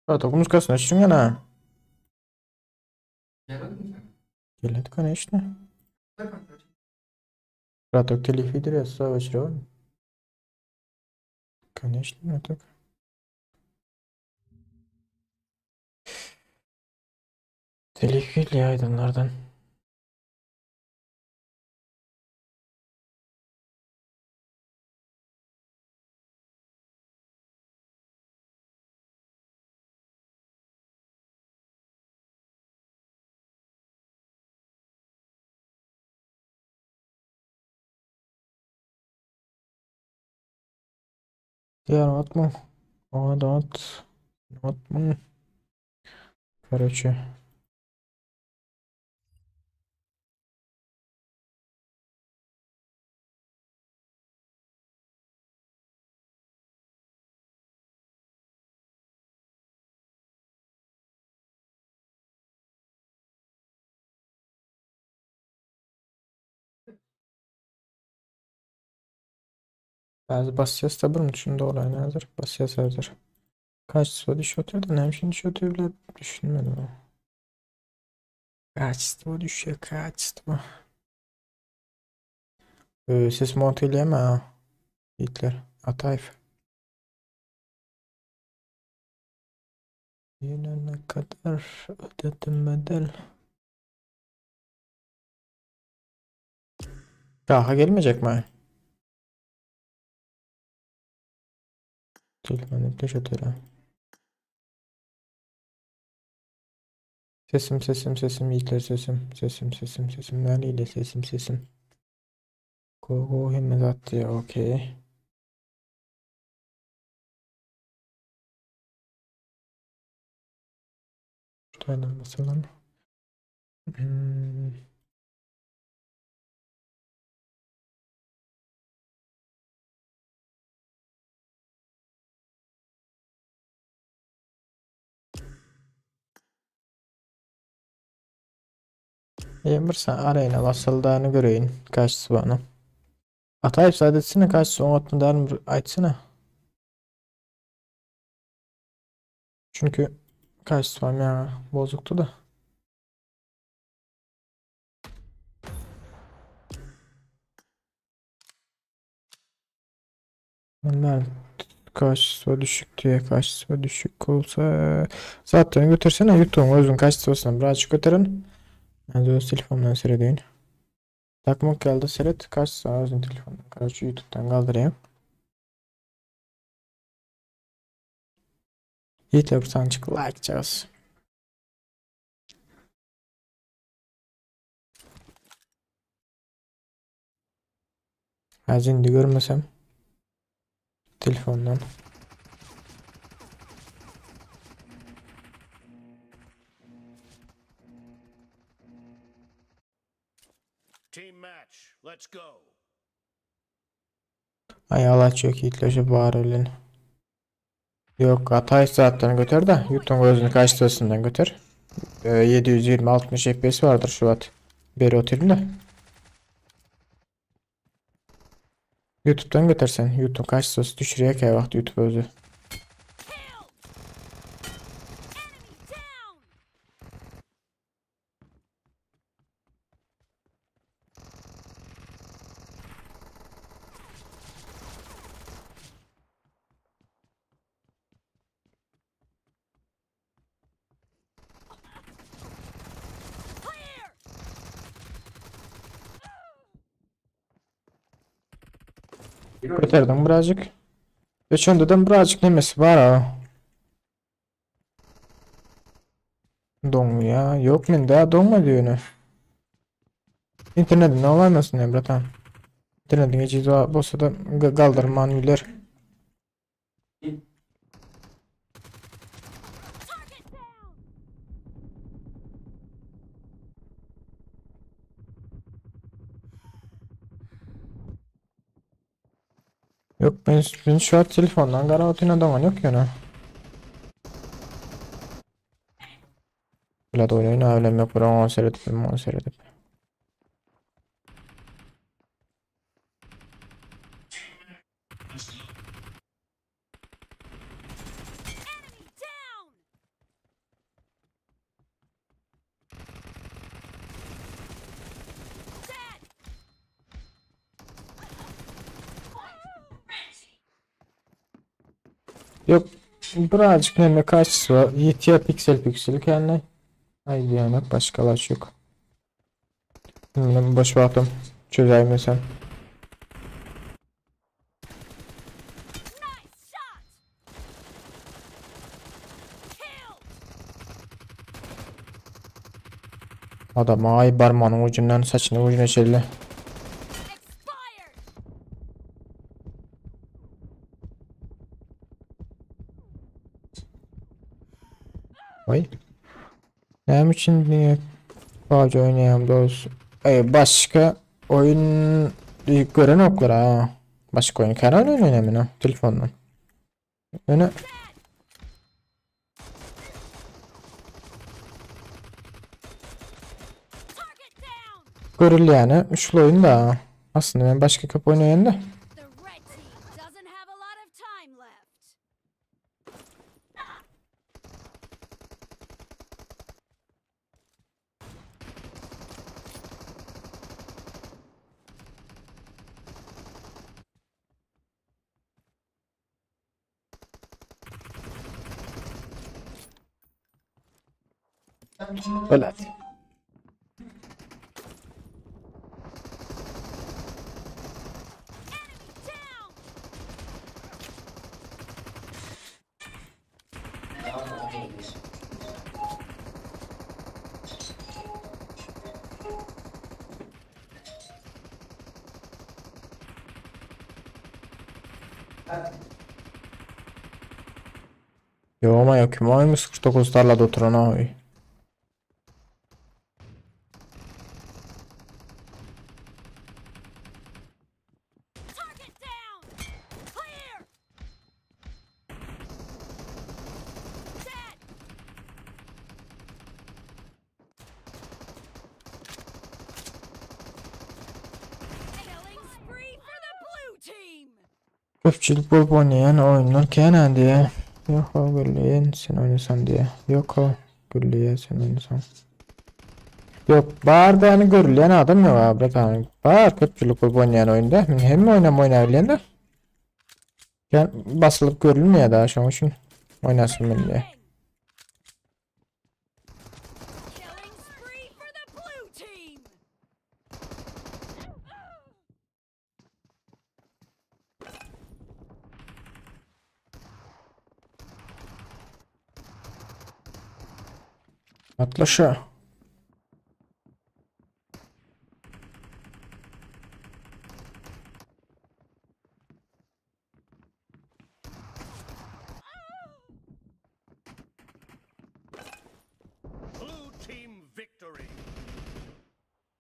Bratok muzikasyny öçdüň ýene. Gelmedin mi sen? Gelmedi конечно. Bratok telifidir ya sağ öçüre Конечно, браток. Telifli aydınlardan. Diğer atma. Ona da at. Atma. Короче. Bazı basacağız da bunun için doğru aynı hazır. Basacağız hazır. Kaç düşüyor da ne şimdi düşüyor bile düşünmedim ama. Kaçtı düşüyor kaçtı. Ses monte eleme ha. Hitler. Atayf. Yine ne kadar ödedim bedel. Daha gelmeyecek mi? Telefon teşekkür Sesim sesim sesim yiğitler sesim sesim sesim sesim nereyle sesim sesim. Go go hemen attı ya okey. Şuradan basalım. Bir sen arayına basıldığını göreyim. Kaçtı bana. Atayıp saadetsine kaç son atma derim aytsana. Çünkü kaç var ya bozuktu da. Ben kaç düşük diye kaç düşük olsa zaten götürsene YouTube'un özün kaç olsun birazcık götürün. Ben de öz telefondan seyredeyim. Takmak geldi seyret kaç saat özün telefondan. Kaç YouTube'dan kaldırayım. YouTube'dan çık like çağız. Az indi görmesem telefondan. Team match. Let's go. Ay Allah çok iyi bari öyle. Yok Atay zaten götür de YouTube'un gözünü kaç götür. 720 60 FPS vardır şu an. Beri oturayım da. YouTube'dan götürsen YouTube kaç sos düşürüyor ki vaxt YouTube özü. Götürdüm birazcık. Geçen birazcık nemesi var ha. Donmu ya. Yok men daha donma diyor ne. İnternetin ne olmasın ya bratan. İnternetin geçici bolsa da kaldırman güler. Yok ben şu an telefondan karar dongan yok ya. Böyle oyun oynayalım yok onu seyredip onu seyredip. Yok birazcık neme kaçsa ýetýär piksel piksel känle. Aýdýan yok başga alaç yok. Bilmem boş wagtym çözäýmesem. Adam ay barmağının ucundan saçının ucuna çeldi. Oý. Näme üçin diňe PUBG oýnaýan dost? Ey başga oýun görenoklar ha. Başga oýun kän oýun oýnaýan men telefondan. Ýöne görülýäni şul oýun da. Aslynda men başga köp oýnaýan da. Öyle. Ýogma ýok kim oýmuş 49 tarlada oturan oý. Köpçülik bolup oýnaýan oýunlar kän-ä diýýä. Ýok-a gürleýän sen oýnasaň diýýä. Ýok-a gürleýä sen oýnasaň. Ýok, bar däni görülýän adam ýok a bratan. Bar köpçülik bolup oýnaýan oýunda. Men hemme oýnam oýnabilýän-de. Kän basylyp görülmeýär daha şoň üçin oýnasym gelýär. Atlaşa.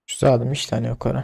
Şu zadım 3 tane yukarı.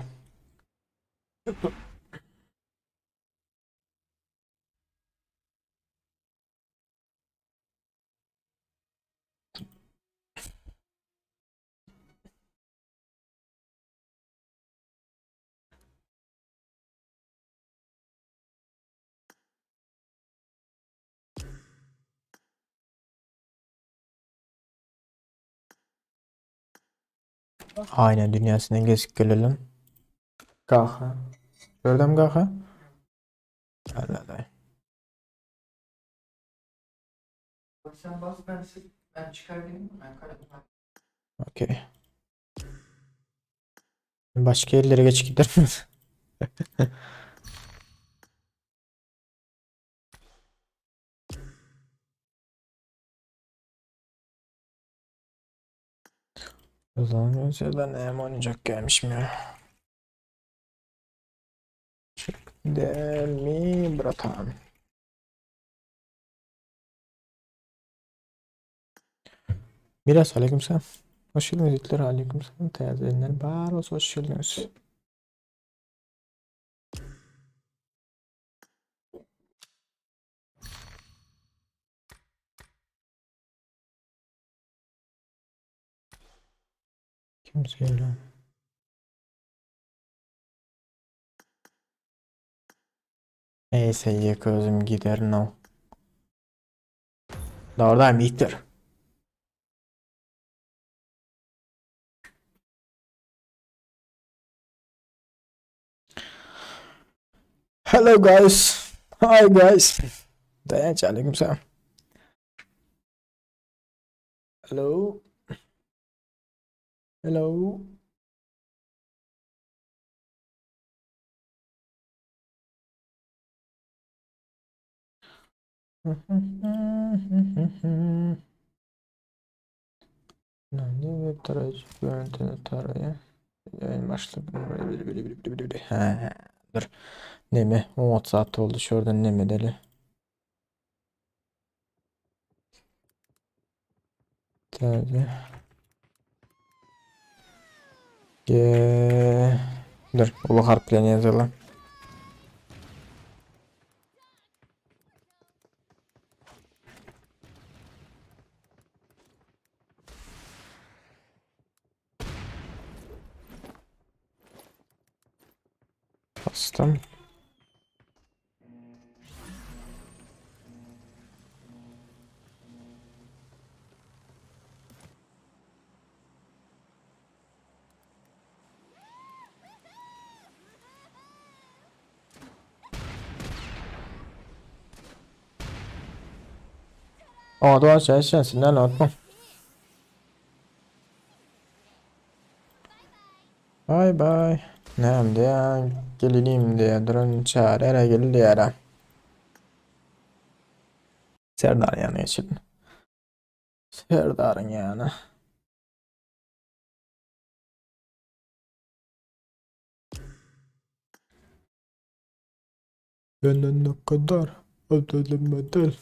Aynen dünyasından gezip gelelim. Gaha. Gördüm gaha. Allah Allah. Sen bas ben ben çıkar geleyim ben kalem. Okey. Başka yerlere geç giderim. O zaman mesela neyim oynayacak gelmişim ya. Çık del mi bratan? Miras aleykümselam. Hoş geldiniz Hitler aleykümselam. Täzelenler bar olsa hoş geldiniz. Kimseyle. Neyse yek özüm gider no. Doğrudan Hitler. Hello guys. Hi guys. Daýanç aleyküm selam. Hello. Hello. Ne web tarayıcı görüntünü tarayı. Yayın başladı. He, dur. Neme? 10 saat oldu. Şuradan neme deli. Tabii. G. Dur. Ulu harflerini yazalım. Bastım. Aa, doğru sensin lan atma. Bye bye. Näm diýä, gelinim diýä, durun çäre geldi diýä. Serdar ýanyna geçelim. Serdar'ın ýanyna. Benden ne kadar ödedim bedel.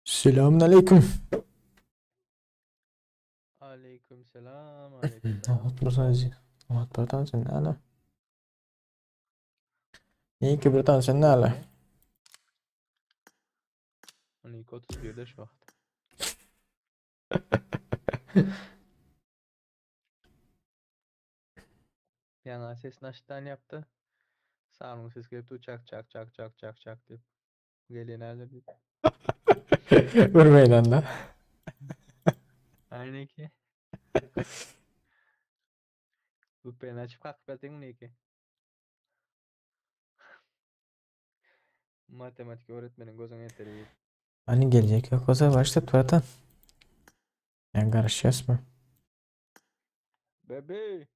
Selamun aleyküm. Aleyküm selam, aleyküm selam. At bratan sen näle? İyi ki bratan sen näle? 12.31'de şu wagt. Ýaňa sesini açdan yaptı. Sağ ses gelip çak çak çak çak çak çak diýip. Gelýän häzir diýip. Vurmayın lan da. Aynı ki. Bu pen açıp kalkıp ýatyň ki. Matematik öğretmenin gözüne yeteri. Hani gelecek yok olsa başlat bratan. Yani karışacağız mı? Bebe.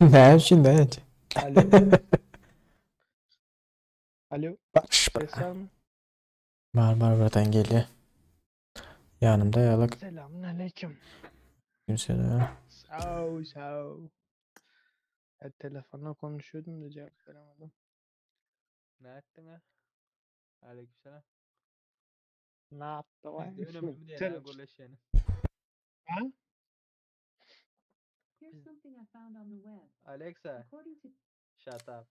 Ne şimdi evet. Alo. Alo. Barış Ses var mı? Var var bratan geliyor. Yanımda yalık. Selamünaleyküm. Kimse Sağ ol, sağ ol. Ya, telefonla konuşuyordum da cevap veremedim. Ne ettin ha? Aleykümselam. Ne yaptı lan? Bizde önemli mi değil ha Tele- gürleşeni. Ha? Here's something I found on the web. Alexa, According to shut up.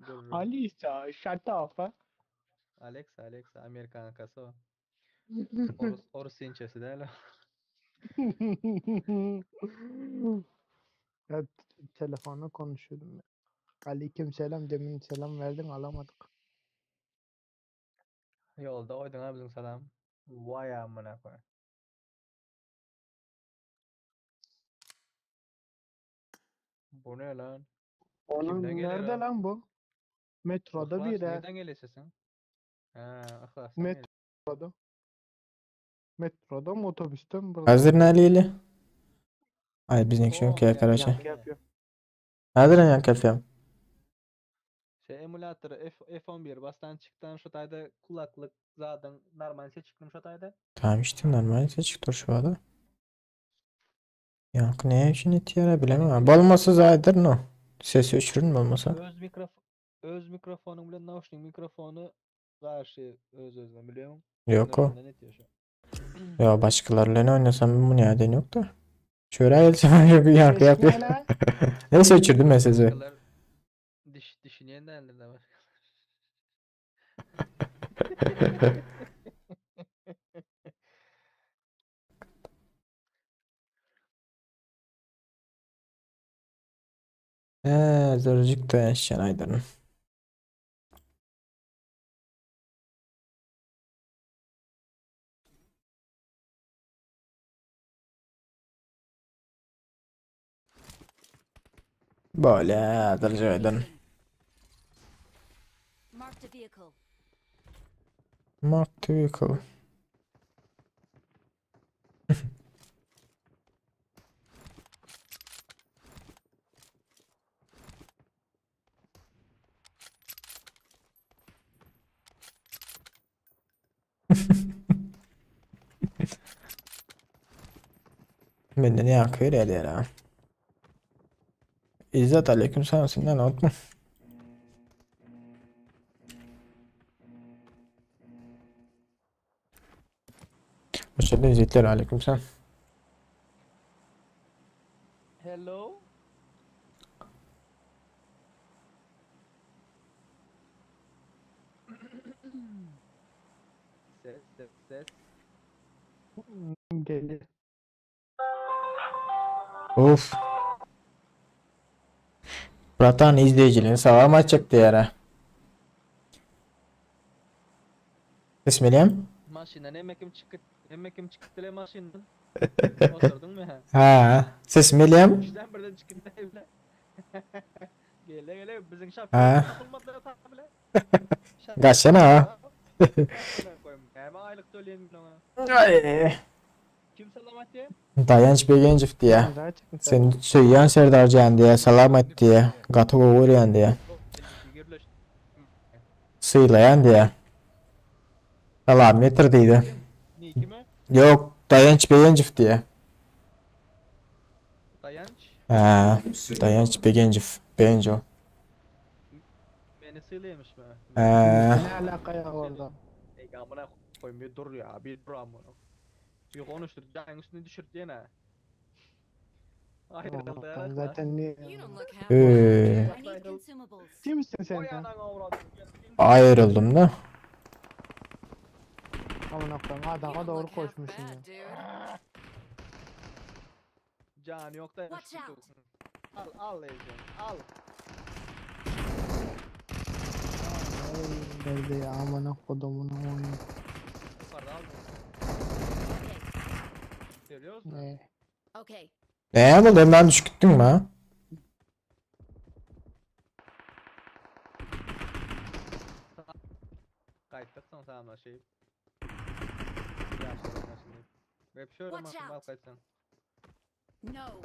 Dururum. Alisa, shut up. Ha? Alexa, Alexa, Amerikan akası o. Orus, orus inçesi değil o. Ya telefonla konuşuyordum ya. Aleyküm selam demin selam verdin alamadık. Yolda oydun ha bizim salam. Vay amına koyayım. Bu ne lan? Onun Kimden geliyor nerede o? lan bu? Metroda İhlas, bir ha. Nereden geliyor sesin? Ha, İhlas'tan geliyor. Metroda. Metroda mı otobüste mi burada? Hazır neliyle? Ay biz ne yok ya Oo, arkadaşlar. Yankı yapıyor. Hazır yan kafem. Şey emülatörü F11 bastan çıktan şu tayda kulaklık zaten normal ses çıktım şu tayda. Tamam işte normal ses çıktı şu anda. Yok ne için ihtiyara bilemem. Bolmasa zaten no. Sesi öçürün bolmasa. Öz mikrofon öz mikrofonun bilen nauşnik mikrofonu karşı öz özüne biliyor musun? Yok o. Ondan etiyor şu. Ya başkalarıyla ne oynasam bu nereden yok da. Şöyle gelsem yok yankı Ses yapıyor. ne lan? Neyse öçürdüm ben sesi. Başkaları diş dişini yeniden de var. Eee zorcuk da yaşayan aydın. Bolýa, dyrjaýdan. Marked a vehicle. Marked vehicle. Menden ýaňky berýär ýa. İzzet aleyküm selam senden unutma. Hoş geldin İzzetler aleyküm selam. Hello. Ses ses ses. Geliyor. Of. Bratan izleyiciliğini salam açacak diýär. Bismillah. Maşyndan hemme kim çykyp, hemme kim çykyp dile maşyndan. Oturdun mu ha? Ha, ses melem. Üçden birden çykyp dile. Gele gele bizim şap. Ha. Tapylmadylar tapyle. Gaçsana ha. Hem aylık töleýin ona. Ay. Kim salam atýar? Daýanç Begenjiw diýä. Daha çıkmış. Sen söýýän Serdarjan diýä, salam aýt diýä, gaty gowy görýän diýä, sylaýan diýä. Salam ýetir diýdi. Kime? Ýok, Daýanç Begenjiw diýä. Daýanç. Ha, Daýanç Begenjiw, Benjo. Meni sylaýmyş mı? Ha, Ne alaka ya orada? Ey amına koyayım bir dur ya bir dur amına. Bir konuştur can üstüne düşürt yine. Ayrıldı Allah'tan zaten niye? You don't look half Ee. bad. I need consumables. Kimsin sen Oy ya? anan avradım. ayrıldım da. Amına koyayım You adama don't doğru look half koşmuşsun ya. bad, dude. Can yok da Watch out. Al al Ejder al. Ay, Nerede ya amına kodumun oyunu. Yukarıda al. Okay. Görüyoruz mu? Ne? Okay. Ne oldu? Ben düşüp gittim mi ha? Kayıttık son tamamla şey. Ya sorma şimdi. Web şöyle Watch masum al out. kayıtsan. No.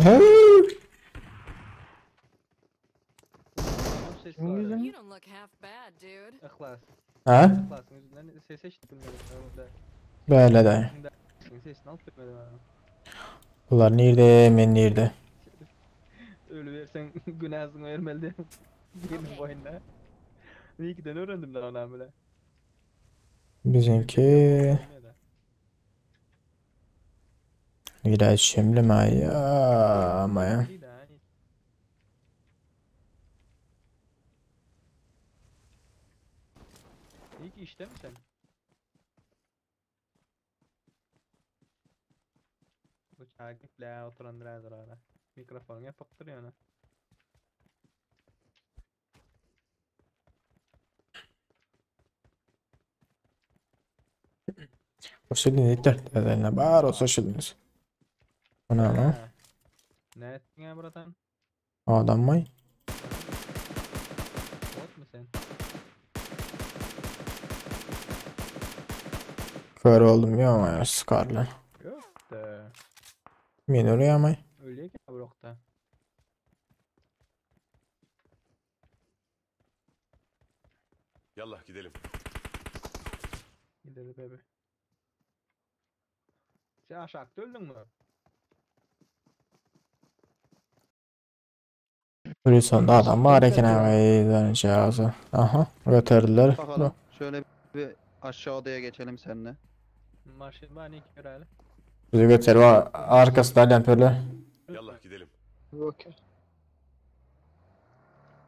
Hey. Onun sesi Kimin var ya. yüzünden? You don't look half bad, dude. İhlas. Ha? İhlas'ın yüzünden ses eşittim dedim. Böyle de. Sesini alıp bilmedim ha. Bunlar nerede? Men nerede? Ölü versen günahsını vermeli. Benim boyunda. İyi ki de öğrendim daha onu bile. Bizimki Biraz şimdi mi ya ama ya. İyi ki işte mi sen? Bu çagiple oturan biraz ara. Mikrofonu yapıp duruyor ona. Hoş geldin yeter. Bar olsa hoş geldiniz. Bu ne lan? Ha. Ne ettin ya buradan? Adam mı? Bot mu sen? Kör oldum ya ama ya sıkarlı. Yok da. Men oraya ama. Öyle ki blokta. Yallah gidelim. Gidelim bebe. Sen aşağıda öldün mü? Sonunda adam var eken abi. Aha götürdüler. Bakalım. Şöyle bir aşağı odaya geçelim seninle. Maşin bana iki görelim. Bizi götür var arkasında lempörler. Yallah gidelim. Okey.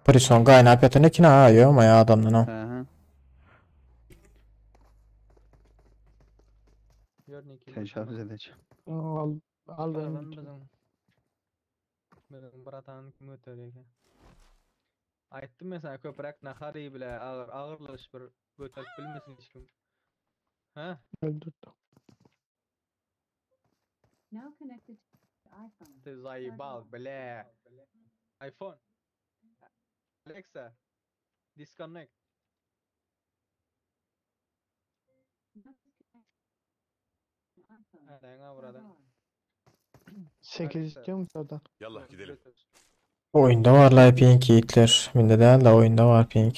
Prison kaynap yatan ekin ha yo ama ya adamdan ha. Hı hı. Gör ne ki. Tecavüz edeceğim. Al, al benim. Bakalım bizim. Bizim bratan kim götürüyor ki? Aytdım mesela köpürek nahar iyi bile ağır ağırlaş bir götürüp bilmesin hiç kim. Ha? Öldürdü. Now connected to iPhone. Ты заебал, бля. iPhone. Alexa. Disconnect. Now disconnect to iPhone. Aynen avradın. 8 Alexa. istiyor musun oradan? Yallah gidelim. Oyunda var la ping yiğitler. Bende değil de oyunda var ping.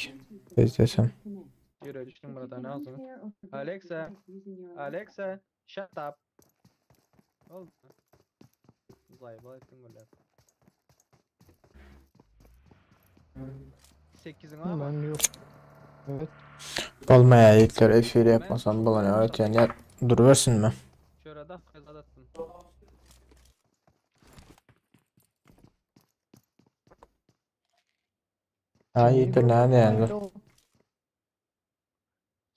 Biz desem. Yürü düştüm buradan ağzını. Alexa. Alexa. Shut up. Oldu. Zayıf ettin böyle. 8'in var mı? Ben yok. Evet. Bolmaya yiğitler efiri yapmasam bolany evet yani ya duruversin mi? Şurada kazadattın. Ha yiğitler ne yani?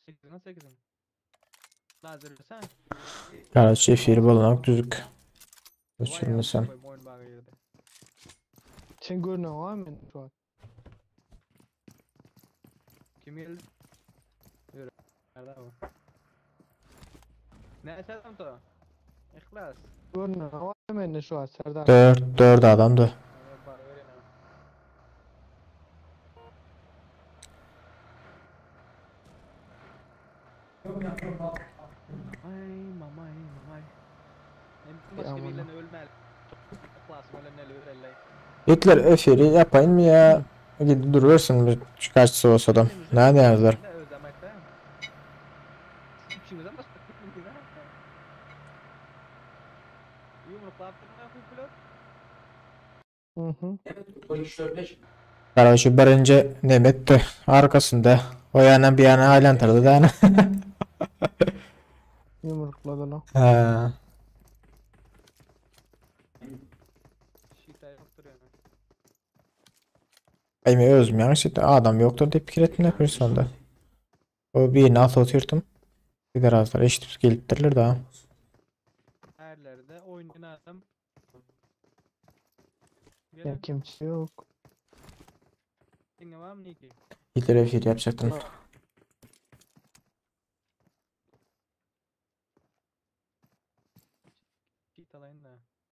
8'in 8'in. Lazır sen. Kardeş efiri bolanak düzük. Öçürmesem. Oyun bağı girdi. Sen görünüyor var mı şu an? Kim geldi? Yürü. Nerede bu? Ne açalım to? İhlas. Görünüyor var mı şu an Serdar? 4 4 adamdı. Hadi bari verin ha. Ay mamay mamay. Ne başka aman. birilerine ölmeli. İhlas ölenleri ölenleri. Yiğitler efiri yapayım mı ya? Gidip duruversin mi? Çıkartısı olsa da. Ne diyorlar? Ne özlemekte? İçimizden başka bir şey Yumruklaptın mı pilot? Hı hı. Kardeşi birinci nemetti arkasında. O yana bir yana aylandırdı da. Yumrukladı lan. Ha. Şita yoktur yani. Ay men özüm yanlış ettim. Adam yoktur diye pikir ettim de bir sonda. O birini atı oturdum. Bir de razılar eşitip gelipdirler daha. Her yerde oynayan adam. Ya Gelin. kimse yok. Dinle var mı Niki? Hitler efir yapacaktım. Git alayım da.